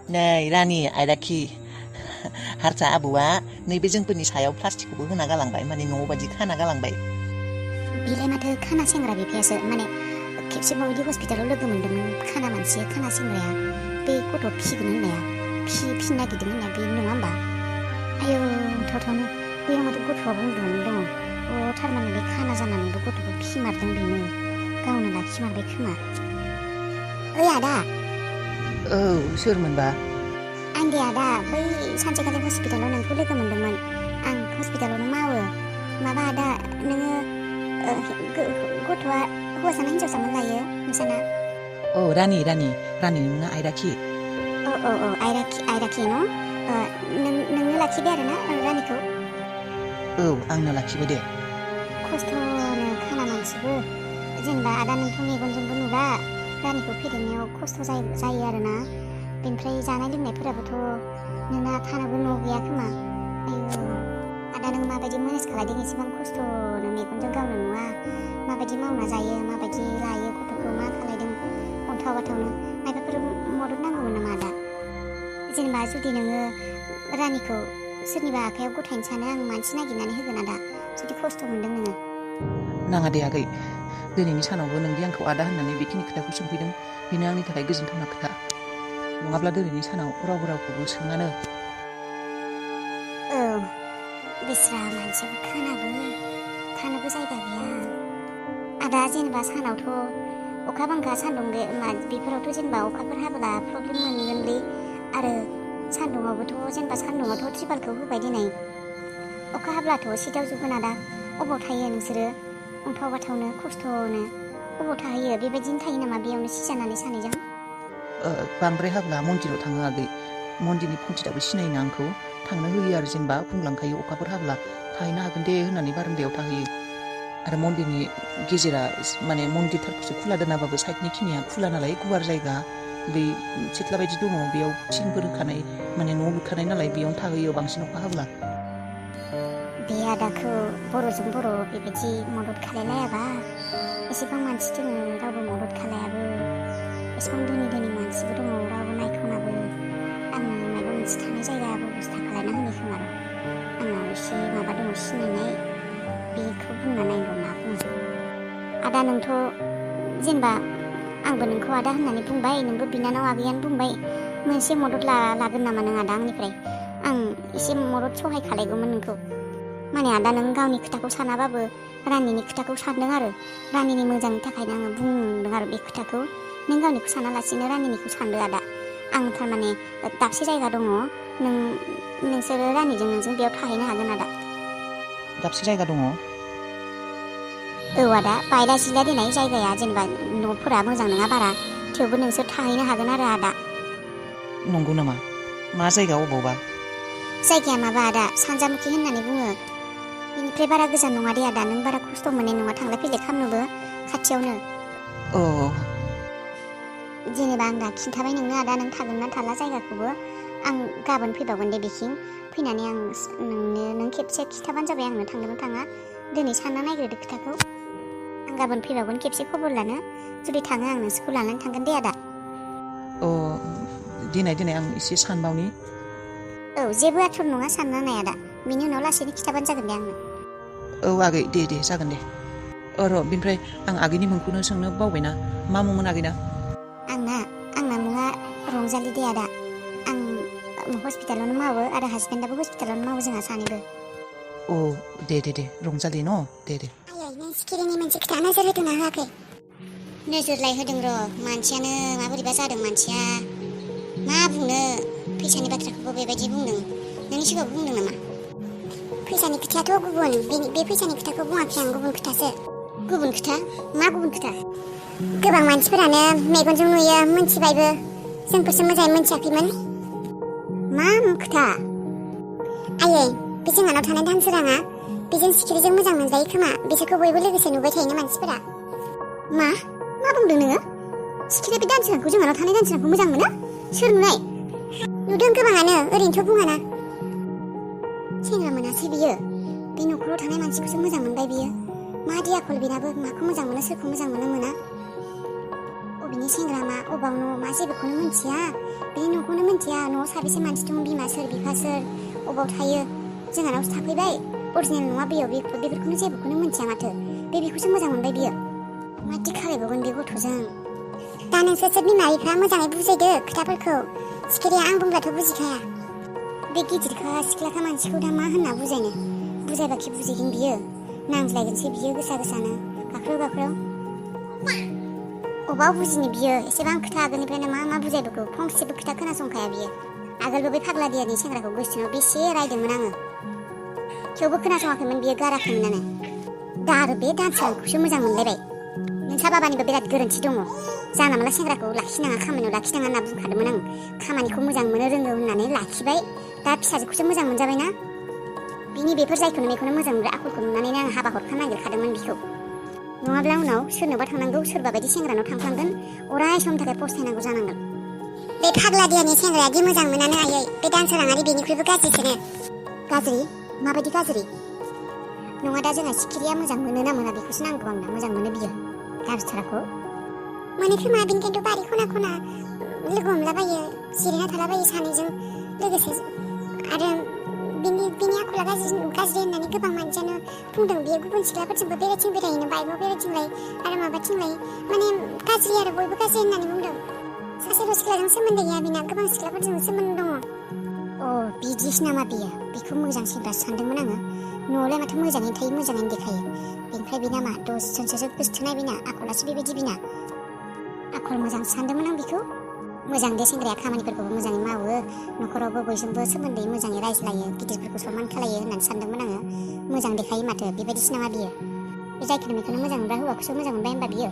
नै रानि आयदाखि हारसा आबौआ नैबे जोंफोरनि सायाव प्लास्टिकखौबो होना गालांबाय माने न' बायदि खाना गालांबाय। बेलाय माथो खाना सेंग्रा बिफायासो माने खेबसेबाव बिदि हस्पिटालाव लोगो मोनदोंमोन खाना मानसि खाना सेंग्राया बे गथ' फिसिगोन होननाया फिनो नागिरदों होननाया बे नङा होमबा? आयौ थावनो बैयाव माथो गथ'आ बुंदोंमोन दङ थारमाने बे खाना जानानैबो गथ'खौ फिमारदों बेनो गावनो लाखिमारबाय खोमा। ओइ आदा। औ सोरमोनबा? आं दे आदा बै सानसेखालि हस्पिटालाव नोंखौ लोगो मोनदोंमोन आं हस्पिटालावनो मावो। माबा आदा नोङो गथ'आ हौवासाना हिन्जावसामोन लायो नोंसाना? औ रानि नोंना आयदाखि। औ आयराखि न' नोंनो लाखिबाय आरोना रानिखौ? औ आंनो लाखिबाय दे। खस्थ'नो खाना मानसिबो जेनेबा आदा नोंथ' मेगनजोंबो नुला रानिखौ फेदेरनायाव खस्थ' जायो आरोना। बेनिफ्राय जानाय लोंनायफोराबोथ' नोंना थानोबो न' गैया खोमा। आयौ आदा नों माबायदि मेनेज खालायदों एसेबां खस्थ'नो मेगनजों गावनो नुवा माबायदि मावना जायो माबायदि लायो गथ'खौ मा खालायदों अन्थाव बाथावनो मायबाफोर मदद नांगौमोन नामा आदा? जेनेबा जुदि नोङो रानिखौ सोरनिबा आखायाव गथायनो सानो आं मानसि नागिरनानै होगोन आदा जुदि खस्थ' मोनदों नोङो। नाङा दे आगै दिनैनि सानावबो नोंदि आंखौ आदा होननानै बेखिनि खोथाखौ सोंफैदों बेनो आंनि थाखाय गोजोनथावना खोथा। नङाब्ला दिनैनि सानाव रावबो सोङानो। औ बेस्रा मानसियाबो खानाबो थानोबो जायगा गैया। आदा जेनेबा सानावथ' अखा बांखा सान्दुं बेफोरावथ' जेनेबा अखाफोर हाबोला प्रब्लेम मोनगोनलै आरो सान्दुङावबोथ' जेनेबा सान्दुङावथ' त्रिपालखौ होबाय दिनै अखा हाब्लाथ' सिटाव जोबगोन आदा। अबाव थायो नोंसोरो अन्थाव बाथावनो खस्थ'नो अबाव थाहैयो बेबायदिनो थायो नामा बेयावनो सिजानानै सानैजों? बांद्राय हाब्ला मन्दिराव थाङो आगै मन्दिरनि पन्डिताबो सिनायोना आंखौ थांनो होयो आरो जेनेबा बुंलांखायो अखाफोर हाब्ला थाहैनो हागोन दे होननानै बारान्दायाव थाहैयो। आरो मन्दिरनि गेजेरा माने मन्दिरथारखौसो खुला दोनाबाबो साइडनि खिनिया खुला नालाय गुवार जायगा बै सिथ्ला बायदि दङ बेयाव थिंफोर होखानाय माने न' लुखानाय नालाय बेयावनो थाहैयो बांसिन अखा हाब्ला। बे आदाखौ बर'जों बर' बेबायदि मदद खालायलायाबा एसेबां मानसि दङ रावबो मदद खालायाबो एसेबां धोनि मानसिबो दङ रावबो नायथ'नाबो आंनो माबा मोनसे थानाय जायगा बेबस्था खालायना होनो खोमा र' आंनाव एसे माबा दङ सिनायनाय बेखौ बुंना नायनो मा बुङो। आदा नोंथ' जेनेबा आंबो नोंखौ आदा होननानै बुंबाय नोंबो बिनानाव आगैयानो बुंबाय मोनसे मदद लागोन नामा नों आदा आंनिफ्राय? आं एसे मदद सहाय खालायगौमोन नोंखौ। माने आदा नों गावनि खोथाखौ सानाबाबो रानिनि खोथाखौ सानदों आरो रानिनि मोजांनि थाखायनो आङो बुंदों आरो बे खोथाखौ नों गावनिखौ सानालासिनो रानिनिखौ सानदो आदा। आं थारमाने दाबसे जायगा दङ नोंसोरो रानिजों नोंजों बेयाव थाहैनो हागोन आदा। दाबसे जायगा दङ? औ आदा बायला जिला देनाय जायगाया जेनेबा न'फोरा मोजां नङा बारा थेवबो नोंसोर थाहैनो हागोन आरो आदा। नंगौ नामा? मा जायगा अबावबा? जायगाया माबा आदा सानजामुखि होननानै बुङो। बेनिफ्राय बारा गोजान नङा दे आदा नों बारा खस्थ' मोननाय नङा थांलाय फैलाय खालामनोबो खाथियावनो। औ जेनेबा आं दा खिन्थाबाय नोंनो आदा नों थागोन ना थाला जायगाखौबो आं गाबोन फैबावगोन दे बेखिं फैनानै आं नों खेबसे खिन्थाबानो जाबाय आंनो थांगोन ना थाङा दिनै सानना नायग्रोदो खोथाखौ। आं गाबोन फैबावगोन खेबसे खबर लानो जुदि थाङो आं नोंसोरखौ लानानै थांगोन दे आदा। दिनै आं एसे सानबावनि। औ जेबो आथुर नङा सानना नाय आदा बिनि उनाव लासैनो खिन्थाबानो जागोन दे आंनो। औ आगै दे जागोन दे। र' बेनिफ्राय आं आगैनि मुंखौनो सोंनो बावबायना मा मुंमोन आगैना? आंना मुङा रंजालि दे आदा। आं हस्पिटालावनो मावो आरो हासबेन्डाबो हस्पिटालावनो मावो जोंहा सानैबो। अ दे रंजालि न' दे। आयै नों सिखिरिनि मोनसे खोथा नोजोर होदोंना होआखै? नोजोरलाय होदों र' मानसियानो माबोरैबा जादों मानसिया मा बुंनो फैसानि बाथ्राखौबो बेबायदि बुंदों नोंनि सिगाङाव बुंदों नामा? फैसानि खोथायाथ' गुबुन बे फैसानि खोथाखौ बुङाखै आं गुबुन खोथासो। गुबुन खोथा? मा गुबुन खोथा? गोबां मानसिफोरानो मेगनजों नुयो मोनथिबायबो जोंखौसो मोजाङै मोनथियाखैमोन। मा खोथा? आयै बे जोंहानाव थानाय दानसोराङा बेजों सिखिरिजों मोजां मोनजायो खोमा बिसोरखौ बयबो लोगोसे नुबाय थायोना मानसिफोरा। मा बुंदों नोङो? सिखिरिया बे दानसोरांखौ जोंहानाव थानाय दानसोरांखौ मोजां मोनो? सोर नुनाय? नुदों गोबाङानो ओरैनोथ' बुङाना। सेंग्रा मोनासै बियो बे न'खराव थानाय मानसिखौसो मोजां मोनबाय बियो। मादि आखल बेनाबो माखौ मोजां मोनो सोरखौ मोजां मोना। अबेनि सेंग्रा मा अबाव न' मा जेबोखौनो मिन्थिया बे न'खौनो मिन्थिया न'आव साबेसे मानसि दं बिमा सोर बिफा सोर अबाव थायो जोंहानावसो थाफैबाय अरिजिनेल न'आ बेयाव बेफोरखौनो जेबोखौनो मिन्थिया माथो बेखौसो मोजां मोनबाय बियो माथो खालायबावगोन बे गथ'जों दा नोंसोर बिमा बिफा मोजाङै बुजायदो खोथाफोरखौ सिखिरिया आं बुंब्लाथ' बुजिखाया बे गिदिरखा सिख्लाखा मानसिखौ दा मा होनना बुजायनो बुजायबाखि बुजिगोन बियो नांज्लायगोनसै बियो गोसा गोसानो गाख्राव अबाव बुजिनो बियो एसेबां खोथा आगोलनिफ्रायनो मा बुजायबोखौ फंसेबो खोथा खोनासंखाया बियो आगोलबो बे फाग्ला दियानि सेंग्राखौ गोसोनाव बेसे रायदोंमोन आङो थेवबो खोनासङाखैमोन बियो गाराखैमोनानो दा आरो बे दानसाखौसो मोजां मोनलायबाय नोंसा बाबानिबो बिराद गोरोन्थि दङ जाना मोनला सेंग्राखौ लाखिनाङा खामानियाव लाखिनाङा होनना बुंखादोंमोन आं खामानिखौ मोजां मोनो रोङो होननानै लाखिबाय दा फिसाजोखौसो मोजां मोनजाबायना बिनि बेफोर जायखौनो मेखौनो मोजां मोनग्रा आखलखौ नुनानैनो आं हाबा हरखानो नागिरखादोंमोन बिखौ नङाब्ला उनाव सोरनोबा थांनांगौ सोरबा बायदि सेंग्रानाव थांफ्लांगोन अराय समनि थाखाय पस्थायनांगौ जानांगोन बे फाग्ला दियानि सेंग्रायादि मोजां मोनानो आयै बे दानसोराङारि बेनिख्रुइबो गाज्रिसोनो गाज्रि माबायदि गाज्रि नङा दा जोंहा सिखिरिया मोजां मोनो ना मोना बेखौसो नांगौ आंना मोजां मोनो बियो दानसोराखौ मोनो खोमा बेनिखायनोथ' बारि खना खना लोगो हमलाबायो जिरायना थालाबायो सानैजों लोगोसे आरो बिनि आखला गाज्रि होननानै गोबां मानसियानो बुंदों बियो गुबुन सिख्लाफोरजोंबो बेरायथिं बेरायनो बाइकआव बेरायथिंलाय आरो माबाथिंलाय माने गाज्रि आरो बयबो गाज्रि होननानै बुंदों सासेल' सिख्लाजों सोमोन्दो गैया बिना गोबां सिख्लाफोरजों सोमोन्दो दङ अ बिदिसो नामा बियो बेखौ मोजां सेंग्रासो सानदोंमोन आङो न'आवलाय माथो मोजाङैनो थायो मोजाङैनो देखायो बेनिफ्राय बिना मा दसजनसो गोसोथोनाय बिना आखलासो बेबायदि बिना आखल मोजां सानदोंमोन आं बेखौ मोजां दे सेंग्राया खामानिफोरखौबो मोजाङै मावो न'खरावबो बयजोंबो सोमोन्दै मोजाङै रायज्लायो गिदिरफोरखौ सनमान खालायो होननानै सानदोंमोन आङो मोजां देखायो माथो बेबायदिसो नामा बियो बे जायखौनो बेखौनो मोजां मोनग्रा हौवाखौसो मोजां मोनबाय होनबा बियो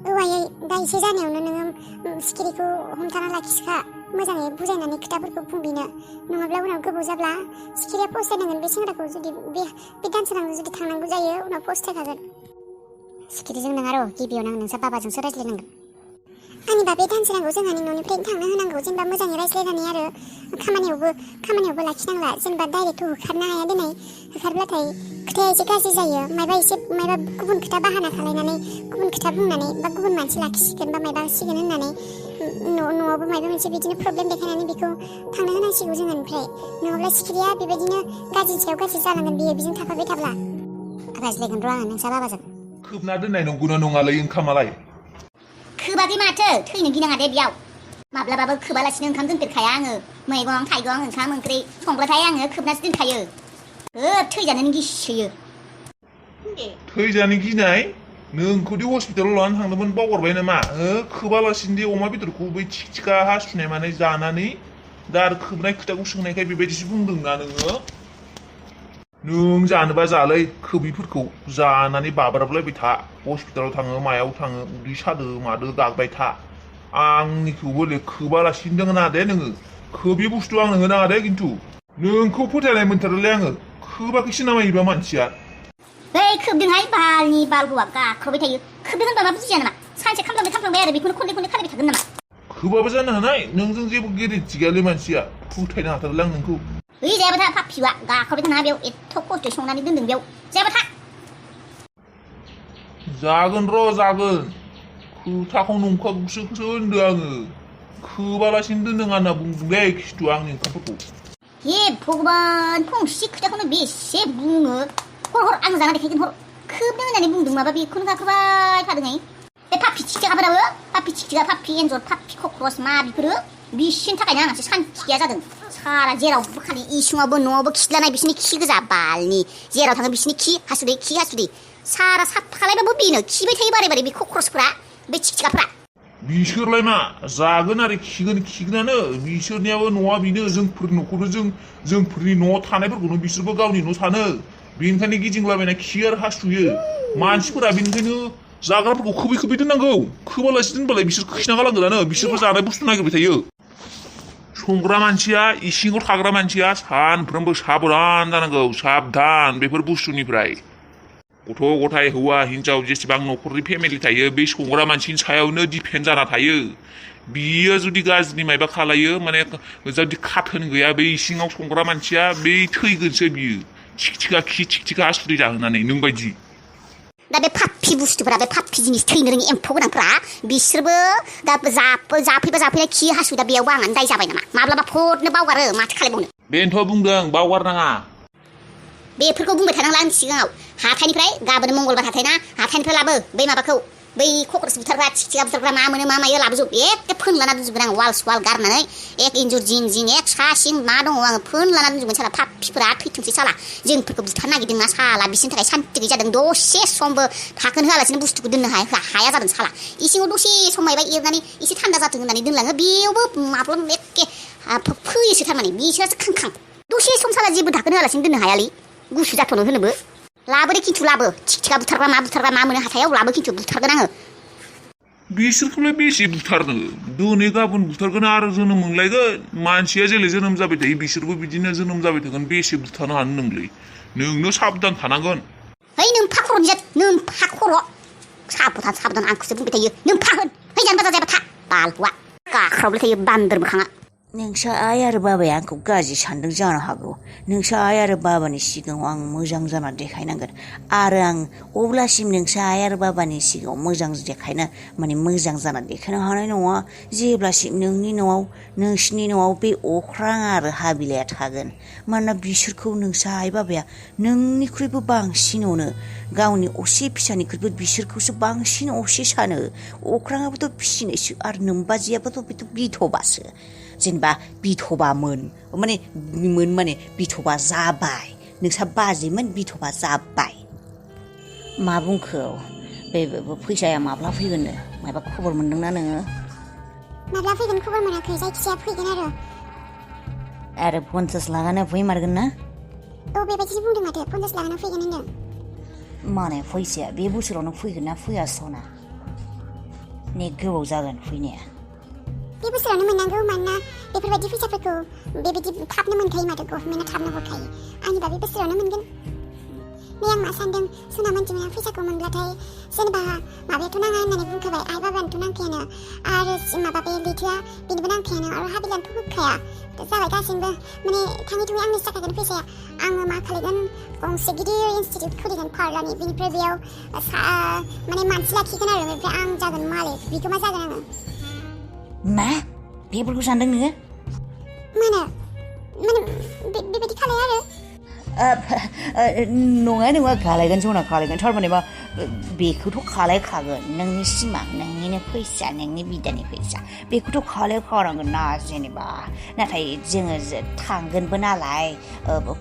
औवायै दा एसे जानायावनो नोङो सिखिरिखौ हमथाना लाखिखा मोजाङै बुजायनानै खोथाफोरखौ बुंबिनो नङाब्ला उनाव गोबाव जाब्ला सिखिरिया पस्थायनांगोन बे सेंग्राखौ जुदि बे दानसोरांजों जुदि थांनांगौ जायो उनाव पस्थायखागोन सिखिरिजों नङा र' गिबियावनो आं नोंसा बाबाजोंसो रायज्लायनांगोन आंनिबा बे दानसोरांखौ जोंहानि न'निफ्रायनो थांनो होनांगौ जेनेबा मोजाङै रायज्लायनानै आरो खामानियावबो लाखिनांला जेनेबा डाइरेक्ट होखारनो हाया दिनै होखारब्लाथाय खोथाया एसे गाज्रि जायो मायबा गुबुन खोथा बाहाना खालायनानै गुबुन खोथा बुंनानै बा गुबुन मानसि लाखिसिगोन बा मायबा सिगोन होननानै न'आवबो मायबा मोनसे बिदिनो प्रब्लेम देखायनानै बेखौ थांनो होनांसिगौ जोंनिफ्राय नङाब्ला सिखिरिया बेबायदिनो गाज्रिनि सायाव गाज्रि जालांगोन बियो बिजों थाफाबाय थाब्ला रायज्लायगोन र' आङो नोंसा बाबाजों खोबना दोननाय नंगौना नङालै ओंखामालाय खोबाखै माथो थैनो गिनाङा दे बेयाव माब्लाबाबो खोबालासिनो ओंखाम दोनफेरखाया आङो मैगं थाइगं ओंखाम ओंख्रि संब्लाथाय आङो खोबनासो दोनखायो थैजानो गिसोयो थैजानो गिनाय नोंखौदि हस्पिटालाव लानानै थांदोंमोन बावगारबाय नामा खोबालासिनो दे अमा बेदरखौ बै थिखा हासुनाय माने जानानै दा आरो खोबनाय खोथाखौ सोंनायखाय बेबायदिसो बुंदोंना नों जानोबा जालै खोबिफोरखौ जानानै बाब्राबलायबाय था हस्पिटालाव थाङो मायाव थाङो उदै सादो मादो गागबाय था आंनिखौबो खोबालासिनो दोङो ना दे नोङो खोबि बुस्थु आंनो होनाङा दे खिन्थु नोंखौ फोथायनाय मोनथारोलै आङो खोबाखैसो नामा इबा मानसिया बै खोबदोंहाय बालनि बाल हौवा गाख्रबाय थायो खोबदों होनबा मा बुजिया नामा सानसे खामलांबाय आरो बेखौनो खनले खालायबाय थागोन नामा खोबाबो जानो हानाय नोंजों जेबो गेरेन्थि गैयालै मानसिया फोथायनो हाथारलै आं नोंखौ जायाबा था पापिवा गाख्रबाय थानो बेयाव एथ' खस्थ' संनानै दोनदों बेयाव जायाबा था जागोन र' जागोन खोथाखौ नंखागौसो होनदों आङो खोबालासिनो दोनदों होनना बुंदोंलै खिथु आंनि ओंखामफोरखौ हे भगबान फंसे खोथाखौनो बेसे बुङो हर आं जाना देखायगोन हर खोबदों होननानै बुंदों माबा बेखौनो गाख्रबाय थादोंहाय बे पापि थिखिगाफोराबो पापि थिखिगा पापि एन्जर पापि कक्रस मा बेफोरो बिसिनि थाखायनो आंहासो सान्थि गैया जादों सारा जेरावबो खालि इसिङावबो न'आवबो खिलानाय बिसिनि खि गोजा बालनि जेराव थाङो बिसिनि खि हासुदै सारा साफा खालायबाबो बेनो खिबाय थायो बारे बे कक्रसफोरा बे थिखिगाफोरा बिसोरलाय मा जागोन आरो खिगोनानो बिसोरनियाबो न'आ बेनो जोंफोरनि न'खौनो जोंफोरनि न'आव थानायफोरखौनो बिसोरबो गावनि न' सानो बेनिखायनो गिदिंलाबायना खियो आरो हासुयो मानसिफोरा बेनिखायनो जाग्राफोरखौ खोबै दोननांगौ खोबालासि दोनबालाय बिसोर खिना गालांगोनानो बिसोरबो जानाय बुस्थु नागिरबाय थायो संग्रा मानसिया इसिङाव थाग्रा मानसिया सानफ्रोमबो साबधान जानांगौ साबधान बेफोर बुस्थुनिफ्राय गथ' गथाय हौवा हिन्जाव जेसेबां न'खरनि फेमिलि थायो बे संग्रा मानसिनि सायावनो दिपेन्ड जाना थायो बियो जुदि गाज्रि मायबा खालायो माने जुदि खाथोन गैया बे इसिङाव संग्रा मानसिया बे थैगोनसो बियो थिखथिखा हासुदै जाहोनानै नों बायदि दा बे फाफि बुस्थुफोरा बे फाफि जिनिस थैनो रोङि एम्फौ गोनांफोरा बिसोरबो दा जाफैना खि हासु दा बेयावबो आंहानो दाय जाबाय नामा माब्लाबा फदनो बावगारो माथो खालायबावनो बेनोथ' बुंदों बावगारनाङा बेफोरखौ बुंबाय थानांला आंनि सिगाङाव हाथाइनिफ्राय गाबोन मंगलबार हाथाइ ना हाथाइनिफ्राय लाबो बै माबाखौ बै कक्रच बुथारग्रा थिखथिखा बुथारग्रा मा मोनो मा मायो लाबोजोब एखे फोनलाना दोनजोबगोन आं वाल सुवाल गारनानै एक इन्जुर जिं जिं एक सा सिं मा दङ आङो फोनलाना दोनजोबगोन साला फाफिफोरा थैथोंसै साला जोंफोरखौ बुथारनो नागिरदोंना साला बिसोरनि थाखाय सान्ति गैयै जादों दसे समबो थाखोन होआलासिनो बुस्थुखौ दोननो हाया जादों साला इसिङाव दसे सम मायबा एरनानै एसे थान्दा जाथों होननानै दोनलाङो बेयावबो माब्लाबा एखे फैयोसो थारमाने बिसोरसो खांखां दसे सम साला जेबो थाखोन होआलासिनो दोननो हायालै गुसु जाथ'नो होनोबो लाबोदे खिन्थु लाबो थिखथिखा बुथारग्रा मा मोनो हाथायाव लाबो खिन्थु बुथारगोन आङो बिसोरखौलाय बेसे बुथारनो दिनै गाबोन बुथारगोन आरो जोनोम मोनलायगोन मानसिया जेरै जोनोम जाबाय थायो बिसोरबो बिदिनो जोनोम जाबाय थागोन बेसे बुथारनो हानो नोंलाय नोंनो साबधान थानांगोन है नोम्फा खर'नि जात नोम्फा खर' साबधान आंखौसो बुंबाय थायो नोम्फा होन है जानो बाजा जायाबा था बालहुआ गाख्रावबाय थायो बान्दर मोखाङा नोंसा आइ आरो बाबाया आंखौ गाज्रि सानदों जानो हागौ नोंसा आइ आरो बाबानि सिगाङाव आं मोजां जाना देखायनांगोन आरो आं अब्लासिम नोंसा आइ आरो बाबानि सिगाङाव मोजां देखायनो माने मोजां जाना देखायनो हानाय नङा जेब्लासिम नोंनि न'आव नोंसिनि न'आव बे अख्रां आरो हाबिलाया थागोन मानोना बिसोरखौ नोंसा आइ बाबाया नोंनिख्रुइबो बांसिन अनो गावनि असे फिसानिख्रुइबो बिसोरखौसो बांसिन असे सानो अख्राङाबोथ' फिसिनायसो आरो नोम्बाजियाबोथ' बेथ' बिधबासो जेनेबा बिधबामोन माने बिधबा जाबाय नोंसा बाजैमोन बिधबा जाबाय मा बुंखो बे फैसाया माब्ला फैगोननो माबा खबर मोनदोंना नोङो माब्ला फैगोन खबर मोनाखै जायखिजाया फैगोन आरो 50 लाखानो फैमारगोन ना औ बेबायदिसो बुंदों माथो 50 लाखानो फैगोन होनदों माने फैसाया बे बोसोरावनो फैगोन ना फैया सना ने गोबाव जागोन फैनाया बे बोसोरावनो मोननांगौ मानोना बेफोरबायदि फैसाफोरखौ बेबायदि थाबनो मोनखायो माथो गभर्नमेन्टआ थाबनो हरखायो आंनिबा बे बोसोरावनो मोनगोन नै आं मा सानदों सना मानसिमोना फैसाखौ मोनब्लाथाय जेनेबा माबायाथ' नाङा होननानै बुंखाबाय आइ बाबानोथ' नांखायानो आरो माबा बे लैथोआ बेनोबो नांखायानो आरो हाबिलानोथ' होखाया जाबाय गासैबो माने थाङै थुङै आंनिसो जाखागोन फैसाया आङो मा खालायगोन गंसे गिदिर इनस्टिटिउट खुलिगोन पार्लारनि बेनिफ्राय बेयाव माने मानसि लाखिगोन आरो बेनिफ्राय आं जागोन मालिक बिगोमा जागोन आङो मा बेफोरखौ सानदों नोङो माने बेबायदि खालाय आरो नङा खालायगोन सना खालायगोन थारमाने मा बेखौथ' खालायखागोन नोंनि सिमां नोंनिनो फैसा नोंनि बिदानि फैसा बेखौथ' खालायखानांगोन ना जेनेबा नाथाय जोङो थांगोनबो नालाय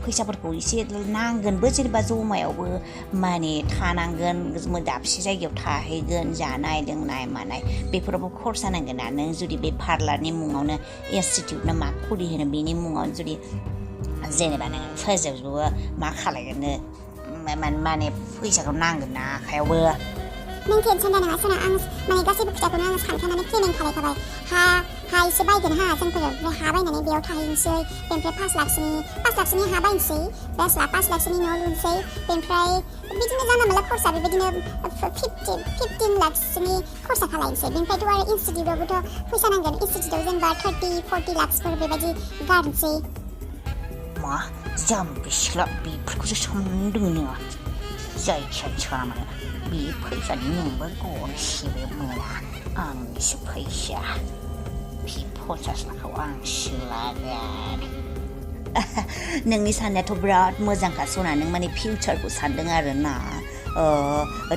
फैसाफोरखौ एसे नांगोनबो जेनेबा जमायावबो माने थानांगोन दाबसे जायगायाव थाहैगोन जानाय लोंनाय मानाय बेफोरावबो खरसा नांगोन ना नों जुदि बे पार्लारनि मुङावनो इनस्टिटिउट ना मा खुलि होनो बेनि मुङाव जुदि जेनेबा नों फोजोबजोबो मा खालायगोन माने फैसाखौ नांगोन ना आखायावबो नों टेनसन दानाङा सना आं माने गासैबो खोथाखौनो आं सानखानानै प्लेनिं खालायखाबाय हा एसे बायगोन जोंफोर ओमफ्राय हा बायनानै बेयाव थाहैनोसै बेनिफ्राय 5 लाखसोनि हा बायनोसै 5 लाखसोनि न' लुनोसै बेनिफ्राय बिदिनो जानला मोनला खरसा बेबायदिनो 15 लाखसोनि खरसा खालायनोसै बेनिफ्रायथ' आरो इनस्टिटिउटआवबोथ' फैसा नांगोन इनस्टिटिउटआव जेनेबा 30-40 लाखसफोर बेबायदि गारनोसै मा जाम्बिसिला बेफोरखौसो सानदों नोङो जायखियानो साना मानो बे फैसानि नोंबो गरसेबो मोना आंनिसो फैसा बे 50 लाखखौ आंसो लागोन नोंनि साननायाथ' बिराद मोजांखा सना नों माने फिउचारखौ सानदों आरो ना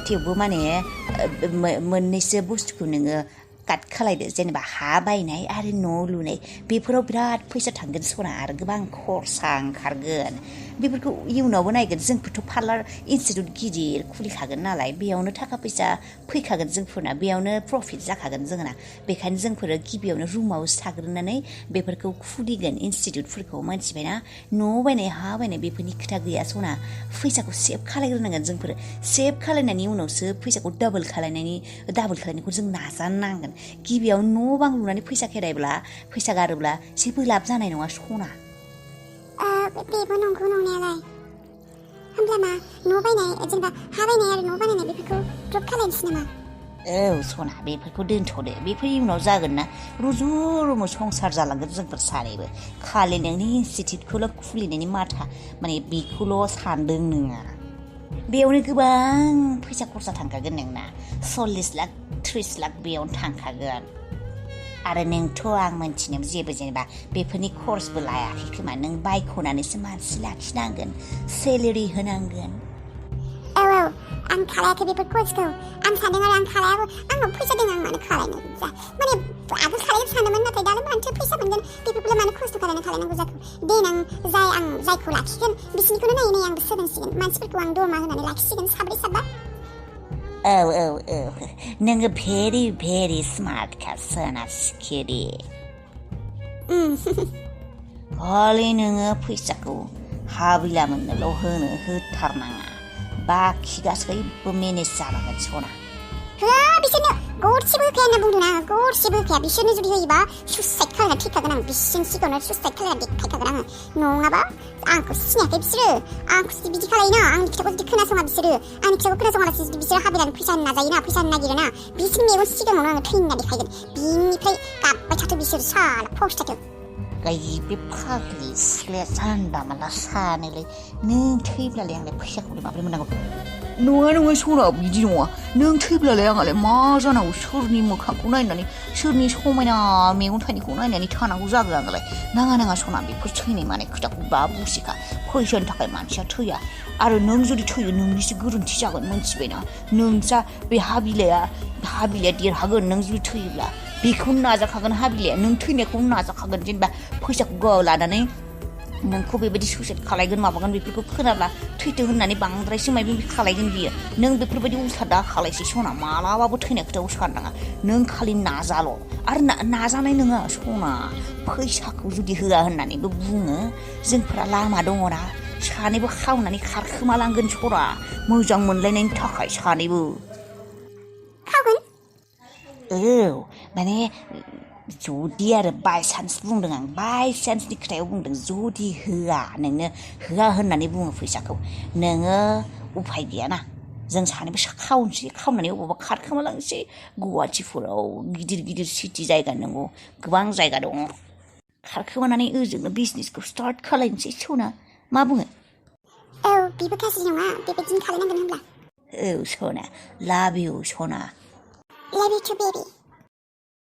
थेवबो माने मोननैसो बुस्थुखौ नोङो काट खालायदो जेनेबा हा बायनाय आरो न' लुनाय बेफोराव बिराद फैसा थांगोन सना आरो गोबां खरसा ओंखारगोन बेफोरखौ इयुनावबो नायगोन जोंफोरथ' पार्लार इनस्टिटिउट गिदिर खुलिखागोन नालाय बेयावनो थाखा फैसा फैखागोन जोंफोरना बेयावनो प्रफिट जाखागोन जोंना बेखायनो जोंफोरो गिबियावनो रुमावसो थाग्रोनानै बेफोरखौ खुलिगोन इनस्टिटिउटफोरखौ मिथिबायना न' बायनाय हा बायनाय बेफोरनि खोथा गैया सना फैसाखौ सेभ खालायग्रोनांगोन जोंफोर सेभ खालायनायनि उनावसो फैसाखौ डाबल खालायनायखौ जों नाजानांगोन गिबियाव न' बां लुनानै फैसा खेरायब्ला फैसा गारोब्ला जेबो लाब जानाय नङा सना बेबो नंगौ नंनायालाय होमब्ला मा न' बायनाय जेनेबा हा बायनाय आरो न' बानायनाय बेफोरखौ ड्रप खालायनोसै नामा औ सना बेफोरखौ दोनथ'दो बेफोर इयुनाव जागोन ना रुजु रुमु संसार जालांगोन जोंफोर सानैबो खालि नोंनि इनस्टिटिउटखौल' खुलिनायनि माथा माने बेखौल' सानदों नोङा बेयावनो गोबां फैसा खरसा थांखागोन नोंना 40 लाख 30 लाख बेयावनो थांखागोन आरो नोंथ' आं मोनथिनो जेबो जेनेबा बेफोरनि कर्सबो लायाखै खोमा नों बायख'नानैसो मानसि लाखिनांगोन सेलेरि होनांगोन औ आं खालायाखै बेफोर कर्सखौ आं सानदों आरो आं खालायाबो आंनाव फैसा दङ आं मानो खालायनो जा माने आगोल खालायनो सानदोंमोन नाथाय दालाय मानोथो फैसा मोनगोन बेफोरखौलाय मानो खस्थ' खालायनांगौ जाखो देनां जायखौ लाखिगोन बिसोरनिखौनो नायै नायै आंबो सोलोंसिगोन मानसिफोरखौ आं दरमा होनानै लाखिसिगोन साब्रै साबा औ नोङो भेरि भेरि स्मार्टखा सोना सिखिरि हले नोङो फैसाखौ हाबिला मोननोल' होथारनाङा बाखि गासैबो मेनेज जानांगोन सना होआ बिसोरनो गरसेबो होखाया होनना बुंदों आङो गरसेबो होखाया बिसोरनो जुदि होयोबा सुइसाइड खालामना थैखागोन आं बिसोरनि सिगाङावनो सुइसाइड खालामना देखायखागोन आङो नङाबा आंखौ सिनायाखै बिसोरो आंखौ जुदि बिदि खालायोना आंनि खोथाखौ जुदि खोनासङा बिसोरो आंनि खोथाखौ खोनासङालासे जुदि बिसोरो हाबिलानो फैसा होनो नाजायोना फैसा होनो नागिरोना बिसोरनि मेगन सिगाङावनो आङो थैना देखायगोन बिनिफ्राय गाबबाय थाथों बिसोर साला फस्थायथों बे फाग्लि सिख्लाया जानला मानला सानोलै नों थैब्लालाय आंलाय फैसाखौलाय माबोरै मोननांगौ नङा सना बिदि नङा नों थैब्लालाय आंहालाय मा जानांगौ सोरनि मोखांखौ नायनानै सोरनि समायना मेगन थाइनैखौ नायनानै थानांगौ जागोन आंलाय नाङा सना बेफोर थैनाय मानाय खोथाखौ दा बुजिखा फैसानि थाखाय मानसिया थैया आरो नों जुदि थैयो नोंनिसो गोरोन्थि जागोन मोनथिबायना नोंसा बे हाबिलाया देरहागोन नों जुदि थैयोब्ला बेखौनो नाजाखागोन हाबिलाया नों थैनायखौनो नाजाखागोन जेनेबा फैसाखौ लानानै नोंखौ बेबायदि सुइसाइड खालायगोन माबागोन बेफोरखौ खोनाब्ला थैथो होननानै बांद्रायसो माबा माबि खालायगोन बियो नों बेफोरबायदि उल्था दा खालायसै सना मालाबाबो थैनाय खोथाखौ साननाङा नों खालि नाजाल' आरो नाजानाय नङा सना फैसाखौ जुदि होआ होननानैबो बुङो जोंफोरा लामा दङना सानैबो खावनानै खारखोमालांगोन सना मोजां मोनलायनायनि थाखाय सानैबो माने जुदि आरो बायसान्स बुंदों आं बायसान्सनि खोथायाव बुंदों जुदि होआ नोंनो होआ होननानै बुङो फैसाखौ नोङो उफाय गैयाना जों सानैबो खावनानै अबावबा खारखोमालांसै गुवाहाटिफोराव गिदिर सिटि जायगा नंगौ गोबां जायगा दङ खारखोमानानै ओजोंनो बिजनेसखौ स्टार्ट खालायनोसै सना मा बुङो औ बेबो गाज्रि नङा बेबायदिनो खालायनांगोन होनब्ला औ सना लाभ इउ सना Love you too, baby.